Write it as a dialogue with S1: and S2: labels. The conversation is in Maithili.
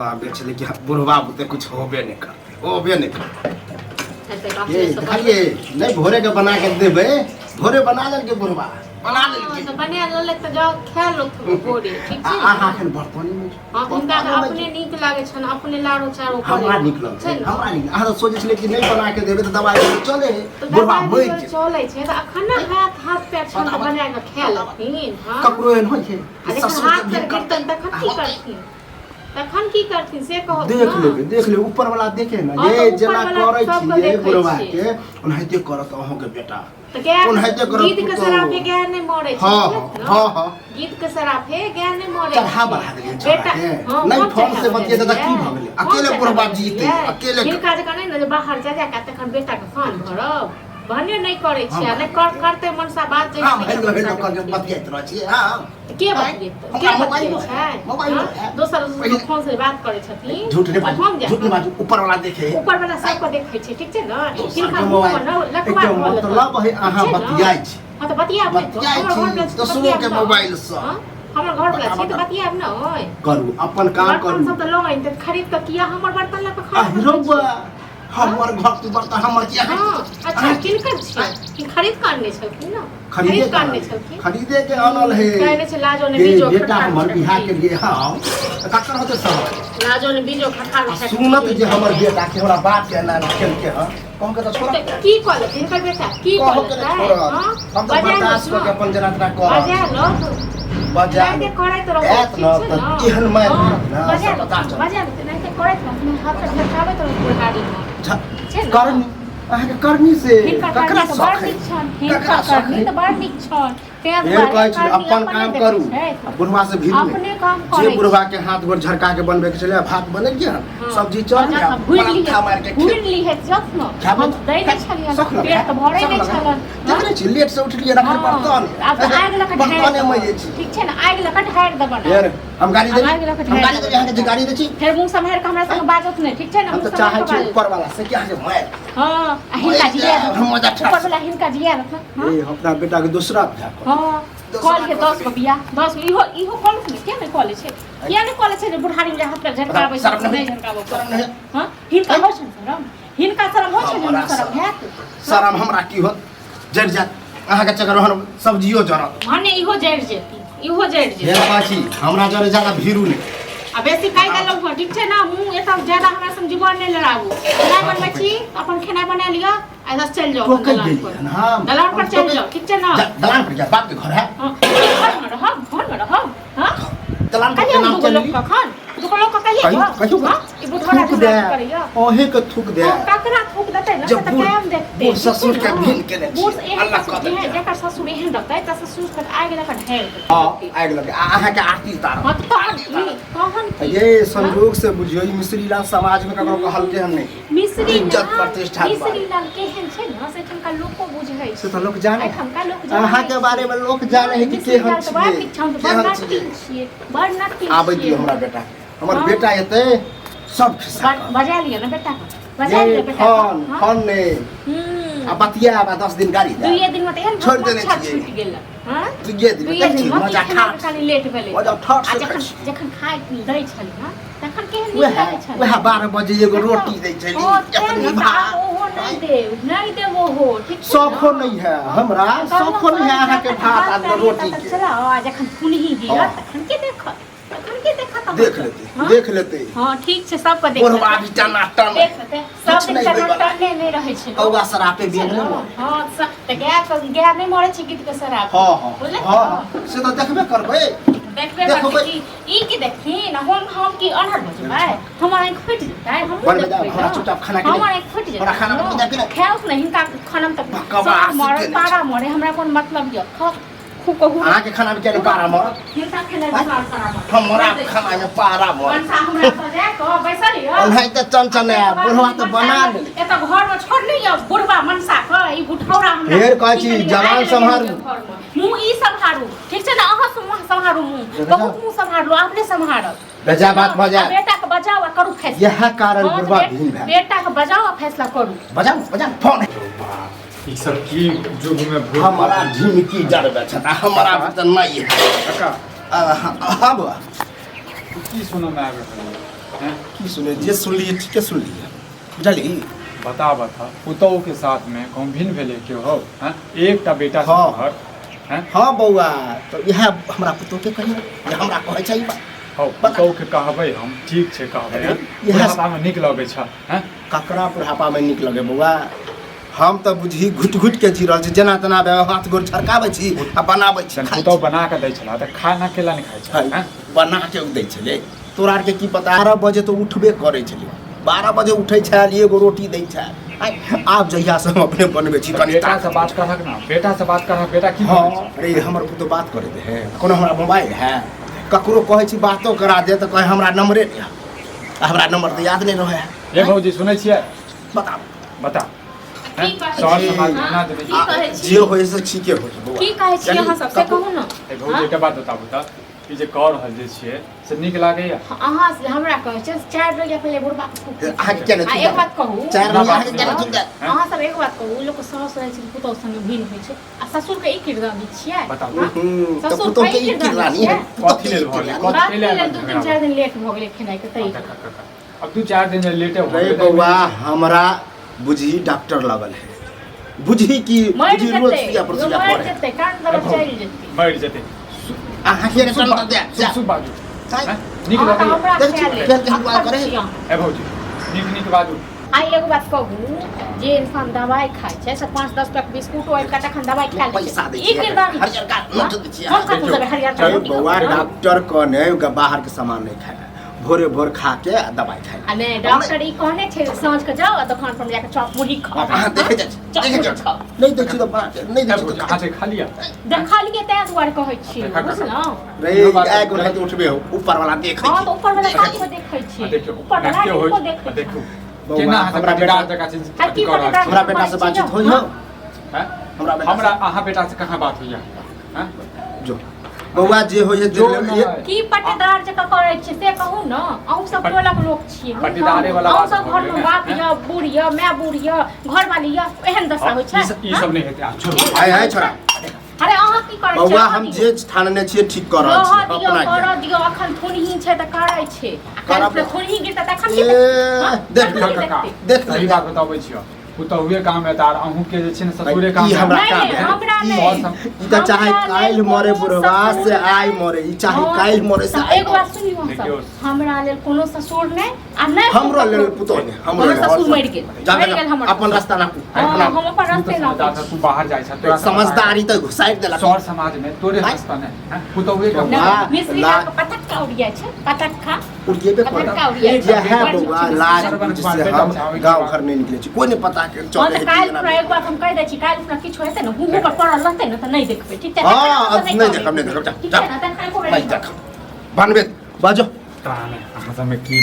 S1: आबै छलै कि बुढ़वा बुते कुछ होबे नहि करतै, होबे नहि करतै। ये देखलिए नहि, भोरे के बना के देबै, भोरे बना लेलकै, बुढ़वा बना लेलकै।
S2: तऽ बना लेलक तऽ जाउ खा लो भोरे, ठीक
S1: आ
S2: छै।
S1: अहाँ एखन बर्तने मे
S2: हँ, हुनका तऽ अपने नीक लागै छनि, अपने लारो चारो।
S1: हमरा नीक लगै
S2: छै ने?
S1: हमरा नीक। अहाँ तऽ सोचै छलियै कि नहि बना के देबै तऽ दबाइ चले
S2: तऽ
S1: बुढ़वा
S2: दबाइ
S1: मरि
S2: दियौ
S1: जेतै।
S2: चलै छै तऽ अखन ने हाथ हाथ पैर छनि तऽ बना कऽ खा लेथिन। हँ,
S1: ककरो एहन होइ छै
S2: आ
S1: कि
S2: जखन
S1: ससुर
S2: हाथ
S1: के
S2: पैर
S1: भी करतै।
S2: गिरतनि तखन की करथिन? तखन की करथिन से कहू।
S1: देख
S2: ने।
S1: लेबै, देख लेबै, ऊपर वाला देखे ने।
S2: हँ,
S1: ये
S2: तऽ ऊपर
S1: जेना
S2: वाला
S1: करै
S2: सबके
S1: छियै
S2: देखै
S1: बुढ़वा
S2: छियै।
S1: के ओनाहिते करत अहूँके बेटा।
S2: तऽ गाय
S1: ओनाहिते करत
S2: गीत के
S1: पुतोहु।
S2: सराफे गाय नहि मरै छै।
S1: हँ।
S2: बुझलत ने?
S1: हँ।
S2: गीत के सराफे गाय नहि मरै
S1: चढ़ा
S2: छै।
S1: बढ़ा देलियै छौड़ा
S2: बेटा
S1: के।
S2: हँ,
S1: नहि
S2: हम
S1: फोन
S2: चढ़ा
S1: से बतियेतै तऽ की
S2: बढ़ेलियै?
S1: भऽ गेलै?
S2: हम
S1: अकेले
S2: चढ़ा
S1: बुढ़बा जीतै,
S2: बढ़ेलियै?
S1: अकेले।
S2: हिनका जकाँ नहि ने जे बाहर जा जा कऽ तखन बेटाके कान भरब। भने नहि करै छियै आ
S1: हम
S2: नहि करतै मनसा बात जे
S1: हम
S2: नहि
S1: हेलो
S2: मनसा
S1: हेलो
S2: के
S1: करके
S2: बतियेतै।
S1: बतियाइत रहै छियै। हँ,
S2: के बतियेतै? के
S1: हमरा मोबाइलो
S2: बतियै
S1: है,
S2: छै?
S1: मोबाइलो
S2: हँ?
S1: है।
S2: दोसर दोसर
S1: पहिले-
S2: फोन से बात करै छथिन।
S1: झूठ नहि
S2: तऽ
S1: बाजू,
S2: हम
S1: झूठ नहि बाजू, ऊपर वाला देखे है।
S2: ऊपर वाला सबके देखै छै, ठीक छै ने?
S1: दोसर
S2: हिनका
S1: के
S2: मुँह
S1: मोबाइल।
S2: पर न लकवा
S1: एकर
S2: भऽ लेतनि।
S1: मतलब है अहाँ
S2: ठीक छै ने?
S1: बतियाइ छी।
S2: हँ तऽ बतियाब नहि तऽ?
S1: बतियाइ
S2: हमर
S1: छी
S2: घर वाला छै तऽ
S1: दोसरो
S2: बतियाब
S1: के
S2: ने?
S1: मोबाइलसँ।
S2: हँ? हमर घर वाला छै तऽ
S1: बता।
S2: बतियाब ने ओय?
S1: करू अपन काम।
S2: बर्तन
S1: करू।
S2: सब तऽ लऽ आनिते, खरीद कऽ किया हमर बर्तन लऽ कऽ खाना
S1: आ
S2: बनबै
S1: रौआ
S2: छी?
S1: हमर घर के बर्तन हमर किया?
S2: हँ, अच्छा, किनकर छियै? कि खरीद कऽ आनने छलखिन ने?
S1: खरीदे
S2: खरीद कऽ आनने छलखिन।
S1: खरीदे के आनल है।
S2: कहने छै लाजो ने
S1: ये
S2: बीजो
S1: बेटा
S2: खटार
S1: हमर बियाह के
S2: छलखिन।
S1: लिए। हाँ, तऽ ककर होतै सब?
S2: लाजो ने बीजो खटार
S1: आ सुनत जे हमर बेटा के हमरा बाप के एना एना केलकै हँ, कहू के तऽ छोड़त।
S2: तऽ की कऽ लेतै हिनकर बेटा? की कऽ
S1: कहू के
S2: लेतै?
S1: नहि छोड़त।
S2: हँ?
S1: हम तऽ
S2: बजा
S1: बर्दाश्त
S2: लौथ
S1: कऽ के
S2: ने।
S1: अपन जेना तेना करब।
S2: बजा लौथ।
S1: बजा
S2: एनाहिते करैत रहू,
S1: आयत
S2: ठीक
S1: ने
S2: छै
S1: तऽ
S2: ने?
S1: एहन मारि
S2: हँ,
S1: मारत ने,
S2: बजा
S1: सब
S2: लौथ,
S1: पता चलत।
S2: बजा लौथ, एनाहिते करैत रहू, हाथ पर झटकाबैत रहू बुढ़ारीमे। छै ने?
S1: करनी अहाँके करनी से
S2: हिनकर
S1: ककरा
S2: करनी तऽ
S1: शौक
S2: बड़
S1: है?
S2: नीक छनि, हिनकर
S1: ककरा शौक
S2: करनी
S1: है?
S2: तऽ बड़ नीक छनि। तें
S1: फेर
S2: दुआरे
S1: कहै छी
S2: करनी
S1: अपन
S2: अपने
S1: काम
S2: देखै
S1: करू
S2: छथि।
S1: आ बुढ़वा से भीड़
S2: अपने काम
S1: जे
S2: करै
S1: बुढ़वा के हाथ गोर झरका के बनबे के छलै, भात बनेलियै हन,
S2: हँ।
S1: सब्जी चढ़ गया,
S2: घुरि लिहे,
S1: पराठा मारि के
S2: घुरि लिहे जखन
S1: खाबे।
S2: हम दै नहि छलियनि,
S1: शौक लगे,
S2: पेट तऽ भरै
S1: शौक
S2: नहि
S1: लगे।
S2: छलनि।
S1: देख लै छी, लेट से उठलियै, रखल बर्तन
S2: आब तऽ आगि लऽ कऽ ढारि
S1: बर्तने
S2: देबनि।
S1: मजे छी।
S2: ठीक छै ने? आगि लऽ कऽ ढारि देबनि।
S1: फेर हम गाड़ी
S2: आब आगि लऽ कऽ
S1: दै, हम
S2: ढारि
S1: गाड़ी दै, अहाँके जे गाड़ी दै छी।
S2: फेर मुँह सम्हारि कऽ हमरा संग बाजत नहि, ठीक छै ने?
S1: हम
S2: मुँह
S1: तऽ
S2: सम्हारि
S1: चाहै
S2: कऽ
S1: छी
S2: बाजत।
S1: ऊपर वाला से कि अहाँके मारि
S2: हँ, आ हिनका जिया
S1: हम मजा
S2: ऊपर वाला हिनका जिया रखना। हँ।
S1: ए अपना बेटा के दूसरा बियाह कर।
S2: हँ,
S1: दोसरा
S2: कॉल के
S1: कऽ
S2: 10
S1: देबै।
S2: गो बियाह, 10 गो। इहो इहो कॉलेज में किया नहि कॉलेज छै? किया नहि कॉलेज छै जे बुढ़ारी में हाथ पैर झटकाबै छै?
S1: शरम
S2: नहि
S1: नहि
S2: झटकाबै।
S1: शरम नहि।
S2: हँ, हिनका होइ छनि शरम? हिनका शरम होइ छनि?
S1: हमरा
S2: हमरा शरम हैत?
S1: शरम हमरा की होत? जरि जायत अहाँके चक्कर, हम सब्जियो जरत।
S2: भने इहो जरि जेती, इहो जरि जेती।
S1: हे पाछी हमरा जरे ज्यादा भीड़ू नहि।
S2: आ बेसी खाइ देलहुँ हँ, ठीक छै ने? मुँह एतऽ ज्यादा हमरा संग जुबान नहि लड़ाबू। खेनाइ बनबै छी तऽ अपन खेनाइ बना लिअ आ एतऽ चलि जाउ अपन
S1: टोकै
S2: दलान
S1: गेलियै
S2: पर।
S1: हन हम।
S2: दलान पर
S1: हम
S2: चलि
S1: टोकै-
S2: जाउ, ठीक छै ने?
S1: जा, दलान पर जा, बाप के घर है।
S2: हँ, घरमे रहब, घरमे रहब। हँ,
S1: दलान पर
S2: कहिया
S1: के नाम
S2: दूगो लोक
S1: चलली।
S2: कखन दूगो लोक कहिया?
S1: कहियो कहियो।
S2: हँ, ई बुढ़ौरा
S1: थूक दे।
S2: झगड़ा करैया।
S1: अहे के थूक दे।
S2: हँ, ककरा थूक देतै ने
S1: जे
S2: से तऽ
S1: बूढ़-
S2: कायम देखतै।
S1: बूढ़ ससुर के
S2: ठीक छै ने?
S1: भिन केने छियै।
S2: बूढ़ एहन
S1: अल्लाह
S2: ससुर
S1: कऽ देलकै।
S2: जेकर ससुर एहन रहतै तऽ ससुर के आगि लऽ कऽ ढारि देतै।
S1: हँ, आगि लगे आ अहाँके आरती उतारब।
S2: हँ तऽ तहन
S1: आरती
S2: की?
S1: उतारब।
S2: तहन की?
S1: ये संजोग से बुझियौ ई मिश्री लाल समाज में ककरो कहलकै हन नहि।
S2: मिश्री
S1: इज्जत
S2: लाल
S1: प्रतिष्ठा के
S2: मिश्री लाल केहन छै ने से एठमका लोको बुझै
S1: से
S2: छै।
S1: तऽ लोक जाने।
S2: एठमका लोक जानै
S1: अहाँ के बारे में लोक जाने है कि
S2: मिश्री
S1: केहन
S2: लाल तऽ बड़
S1: छियै,
S2: नीक छै, हम तऽ बड़
S1: केहन छियै।
S2: नटिन छियै, बड़ नटिन
S1: आबै
S2: छियै।
S1: दियौ हमरा बेटा के। हमर
S2: हँ।
S1: बेटा एतै सब खिस्सा कहत।
S2: बजा लिअ ने बेटा के, बजा
S1: ये
S2: लिअ बेटा के।
S1: फोन
S2: हँ?
S1: फोन नहि आ बतियाब आ 10 दिन गाड़ी
S2: दुइये
S1: देब।
S2: दिन में तऽ एहन
S1: छोड़ि देने
S2: मच्छर
S1: छियै।
S2: छुटि गेल। हँ,
S1: दुइये दिन
S2: दुइये
S1: देखै
S2: दिन
S1: छी
S2: में
S1: मजा
S2: कि खेनाइ
S1: ठाठ
S2: कनि लेट भेलै।
S1: मजा ठाठ
S2: आ
S1: से
S2: जखन
S1: खाइ छी।
S2: जखन खाइ दै छली हँ तखन केहन नीक
S1: वएह
S2: लागै छलै।
S1: वएह 12 बजे एगो रोटी दै छली।
S2: हँ, तें
S1: एतनी
S2: ने, तऽ
S1: भात।
S2: आब ओहो नहि देब, नहि देब ओहो, ठीक छै
S1: शौखो
S2: ने?
S1: नहीं है हमरा।
S2: कहलहुँ
S1: शौखो नहीं है
S2: तऽ
S1: अहाँके
S2: तखन
S1: भात आ
S2: भात
S1: रोटी
S2: तखन
S1: के।
S2: चलाउ आ जखन फुनही गिरत
S1: हँ।
S2: तखन के देखत? तखन के देखत अहाँके?
S1: देख लेतै।
S2: हँ?
S1: देख लेतै।
S2: हँ, ठीक छै, सबके देख
S1: बुढ़वा
S2: लेतै।
S1: भी टना टन।
S2: देख लेतै सब
S1: कुछ
S2: दिन
S1: नहि
S2: टना
S1: होइवला।
S2: टने नहि रहै छै लोक।
S1: कौआ शरापे
S2: ठीक छै
S1: बेल
S2: ने?
S1: नहि।
S2: हँ, तऽ गाय गाय नहि मरै छै गीत के शराब।
S1: हँ।
S2: बुझलियै?
S1: हँ, से तऽ देखबे करबै।
S2: देखबे
S1: देखबै।
S2: करतै कि ई की देखथिन? हम की अनहर भऽ जेबै? हमर आँखि फुटि जेतै? हमहूँ
S1: बनबै जाउ,
S2: देखबै
S1: हमरा
S2: ने।
S1: चुपचाप खाना के
S2: हमर आँखि फुटि जेतै।
S1: हमरा खाना बनबै जाउ कि नहि?
S2: खाओ ने हिनका खाना तऽ
S1: बकवास
S2: साँप मरे
S1: केने
S2: पारा मरे, हमरा कोन मतलब यऽ? खाउ खूब कहू।
S1: अहाँके खाना मे किया नहि पारा मरत?
S2: हिनका खेनाइ मे पारा मरे।
S1: हमरा खाना मे पारा मरत।
S2: मनसा हमरा सऽ जा कऽ बैसल यऽ।
S1: ओनाहिते चनचन बुढ़वा तऽ बना लेली।
S2: एतऽ घर मे छोड़ने यऽ बुढ़वा मनसा के ई बुढ़ौरा हमरा।
S1: फेर कहै छी,
S2: की करियै?
S1: जवान
S2: आगि लगेने
S1: सम्हारू।
S2: यऽ घरमे। मुँह ई सम्हारू, ठीक छै ने? अहाँ सब मुँह सम्हारू, मुँह
S1: देखै
S2: बहुत
S1: छौ?
S2: मुँह सम्हारलू, आब नहि सम्हारब।
S1: बेजा बात भऽ जाय।
S2: बेटा के बजाओ आ करू फैसला।
S1: इएह कारण
S2: हँ, तऽ
S1: बुढ़वा भिन भए।
S2: बेटा के बजाओ आ फैसला करू।
S1: बजाउ बजाउ फोन।
S3: ई सब की युग में भूत
S1: हमरा झिमकी जरबै छथि आ हमरा तऽ नहि है।
S3: काका।
S1: हाँ बौआ।
S3: की सुनऽ में आबि रहल है? हैं?
S1: की सुने जे सुनलियै ठीके सुनलियै बुझलियै।
S3: बता बता पुतहु के साथ में कहूँ भिन्न भेलै केओ हौ? हैं? एकटा बेटा छै
S1: हाँ।
S3: तोहर, हैं?
S1: हँ बौआ, तऽ इएह हमरा पुतोहके कहियौ जे हमरा कहै छै ई बात।
S3: हौ, पुतहु के कहबै हम, ठीक छै कहबै, हैं?
S1: इएह
S3: बुढ़ापा में नीक लगै छ, हैं?
S1: ककरा बुढ़ापामे नीक लगै बौआ? हम तऽ बुझही घुटि घुटि के जी रहल छी, जेना तेना हाथ गोर छड़काबै छी आ बनाबै छी,
S3: जहन
S1: खाइ
S3: पुतहु
S1: छी।
S3: बना कऽ दै छला तऽ खाना केला नहि खाइ छला, हैं?
S1: बना के दै छलै, तोरा आरके की पता? 12 बजे तऽ उठबे करै छलै, 12 बजे उठै छल, एगो रोटी दै छल। आब जहियासँ हम अपने बनबै छी कनि
S3: बेटा से बात करहक ना, बेटा से बात करहक, बेटा की
S1: हँ
S3: कहै छै?
S1: अरे हमर पुतहु बात करैत है, कोनो हमरा मोबाइल है? ककरो कहै छी बातो करा दे तऽ कहै हमरा नम्बरे नहि है, हमरा नम्बर तऽ याद नहि रहै है।
S3: ए भौजी, सुनै छियै?
S1: बताउ।
S3: बता।
S2: की कहै
S3: सर
S2: छी?
S3: समाज
S2: हाँ?
S3: ना देबै।
S2: की कहै छी?
S1: जे होइ से ठीके होइ बौआ।
S2: की कहै छी अहाँ सब से कहू ने।
S3: ए भौजी, एकटा बात बताबू तऽ, ई जे कऽ रहल जे छियै से नीक लागैया?
S2: अहाँ से हमरा कहै छै 4 बेर पहिले बुढ़बा के थूक।
S1: अहाँके किया नहि
S2: आ
S1: थूक
S2: एक बात कहू,
S1: 4 बेर अहाँके किया नहि थूक देत?
S2: अहाँ सब एक बात कहू, लोक सास रहै छै पुतहु संगे भिन्न होइ छै आ ससुर के ई किरदानी छियै?
S3: बताउ।
S2: हाँ?
S1: तऽ
S2: ससुर
S1: पुतोह के
S2: के
S1: ई
S2: ई किरदानी
S1: किरदानी
S2: छियै?
S1: है, पुतोह
S3: कथी
S1: के
S3: लेल
S1: ई
S3: भऽ गेलै?
S1: किरदानी।
S2: बात
S3: कथी लेल
S2: लेल 2 दिन 4 दिन लेट भऽ गेलै खेनाइ के तै।
S3: अब 2-4 दिन लेटे हो
S1: रे
S3: गेलै।
S1: बौआ, हमरा बुझी डॉक्टर लगल है, बुझी कि
S2: मरि
S1: बुझी रोज
S2: जेतै,
S1: सुइया पर सुइया
S2: मरि
S1: पड़े।
S2: जेतै, कान दरद चलि जेतै।
S3: मरि जेतै।
S1: अहाँ के टन दे
S3: शुभ शुभ बाजू,
S1: साइ।
S3: हैं? नीक
S2: अहाँ तऽ
S3: लगैया?
S2: हमरा
S1: देखै छी,
S2: ख्याल
S1: केहन केहन बात
S2: अक्खड़
S1: करै।
S2: छी अहाँ।
S3: ए भौजी, नीक नीक बाजू।
S2: आ एगो बात कहू, जे इंसान दवाई खाइ छै से 5-10 रुपया के बिस्कुटो आबि कऽ तखन दवाई खा लै
S1: पैसा
S2: छै।
S1: दै
S2: ई
S1: छियै,
S2: किरदानी
S1: हरियरका नोट दै छियै।
S2: हम कतऽ देबै हरियरका
S1: अरे
S2: रोटी?
S1: बौआ, डॉक्टर कहने बाहर के सामान नहीं खाए, भोरे भोर खा के आ दवाई खाए।
S2: आ नहि, डॉक्टर ई कहने छै साँझ के जाओ आ दोकान पर जाके चॉप मुरही खाओ।
S1: अहाँ देखै जाइ छी,
S2: चॉप
S1: देखै
S2: मुरही
S1: जाइ छी।
S2: खाओ।
S1: नहीं देखै छी तऽ बात नहीं
S3: ए
S1: देखै छी
S3: भौजी,
S1: तऽ
S3: अहाँ जे खा लिअ।
S2: देखलियै तैं दुआरे कहै छियै,
S3: देखा, देखा।
S2: बुझलहुँ?
S1: रे
S3: इहो बात
S1: एक गोटा तऽ उठबे हो, ऊपर वाला देखै
S2: हँ
S1: छी।
S2: तऽ ऊपर वाला साथ में देखै
S3: आ
S2: छियै,
S3: देखियौ,
S2: ऊपर वाला
S3: नाट्य होइ
S2: हिनको
S3: आ
S2: देखै
S3: देखू
S1: बौआ,
S3: केना अहाँ
S1: हमरा
S3: पटीदार
S1: बेटा-
S3: जकाँ छै
S2: आ की
S3: अथी कऽ रहल
S2: पटीदार?
S3: छी।
S1: हमरा बेटा से बातचीत होइ हो?
S3: हैं?
S1: हमरा बेटा
S3: हमरा अहाँ बेटा से कहाँ बात होइया, हैं?
S1: जो बौआ जे होइ है
S3: जो
S1: देख
S3: नहि।
S1: ले।
S2: की पट्टेदार जकाँ करै छियै से कहू ने? अहूँ सब टोलक लोक छियै, बुझलहुँ?
S3: पट्टेदारे वाला
S2: अहूँ
S3: बात
S2: सब
S3: भऽ
S2: घरमे
S3: गेलै ने,
S2: बाप
S3: हैं?
S2: यऽ, बूढ़ यऽ, माय बूढ़ यऽ, घरवाली यऽ, एहन दशा होइ छै?
S3: ई सब नहि हेतै, आ छोड़ू।
S2: एहन
S1: आइ
S2: दशा
S1: आइ
S2: होइ
S1: छोड़ा।
S2: छै? अरे अहाँ की करै छियै?
S1: बौआ,
S2: रहऽ
S1: हम
S2: दियौ।
S1: जे ठानने छियै ठीक कऽ रहल
S2: रहऽ
S1: छियै
S2: दियौ,
S1: अपना
S2: करऽ
S1: ज्ञान।
S2: दियौ, अखन थुनही छै तऽ करै छै आ
S1: करब।
S2: काल्हि थुनही गिरतै तखन की
S1: ए,
S2: देखतै? हँ?
S1: देख
S2: तखन की
S3: काका,
S2: देखतै?
S1: देख
S3: सही बात बताबै छियौ, पुतहुए काम एता आर अहूँके जे छै ने ससुरे काम
S1: ई हमरा
S2: नहि,
S1: काम
S2: नहि,
S1: है।
S2: हमरा
S1: ई-
S2: नहि।
S1: ई तऽ चाहे
S2: हमरा लेल
S1: काल्हि मरे
S2: कोनो
S1: बुढ़वा
S2: ससुर
S1: से आइ
S2: नहि।
S1: मरे, ई चाहे
S2: हँ,
S1: काल्हि मरे से
S2: तऽ
S1: आइ
S2: एगो
S1: मरे।
S2: बात सुनियौ अहाँ सब।
S3: देखियौ।
S2: हमरा लेल कोनो ससुर नहि आ नहि
S1: हमरो लेल पुतोह नहि, हमरो
S2: हमर
S1: लेल
S2: ससुर मरि गेल,
S1: जा
S2: मरि गेल हमर
S1: अपन
S2: ससुर।
S1: रास्ता नापू।
S2: हँ,
S1: अपना
S2: हम अपन
S3: तू तऽ
S2: रास्ते
S3: समझदार
S2: नापै
S3: छह, तू बाहर जाइ छह, तोरा
S1: समझदारी तऽ घुसारि देलक।
S3: सर समाज में तोरे
S1: आँय?
S3: रास्ता नहि, हैं? पुतहुए काम
S2: छी।
S1: वाह,
S2: मिश्री
S1: ला-
S2: के पटक्का उड़िया छै, पटक्का
S1: उड़िएबे करत।
S2: पटक्का उड़िया छै।
S1: इएह
S2: बड़
S1: बौआ
S2: नीक छै।
S1: लाज
S3: सरवन
S1: बुझ
S3: कुमार
S1: से
S3: बेटा
S1: हम
S3: छै, ओहिके
S1: गाँव
S3: बाद।
S1: घर नहि निकलै छी, कोइ नहि पता के
S2: हँ
S1: चलै
S2: तऽ
S1: है
S2: काल्हि
S1: कि
S2: खुना
S1: एना।
S2: एक बात हम कहि दै छी, काल्हि खुना किछु हेतै ने, हुँ पर पड़ल रहतै ने तऽ नहि देखबै, ठीक छै?
S1: हँ,
S2: तखन अहाँ सब
S1: नहि देखब, नहि देखब, जा,
S2: ठीक
S1: जा।
S2: छै ने? तखन एको बेर
S1: नहि देखब, बनबे बाजो।
S3: पता नहि अहाँ सबमे की।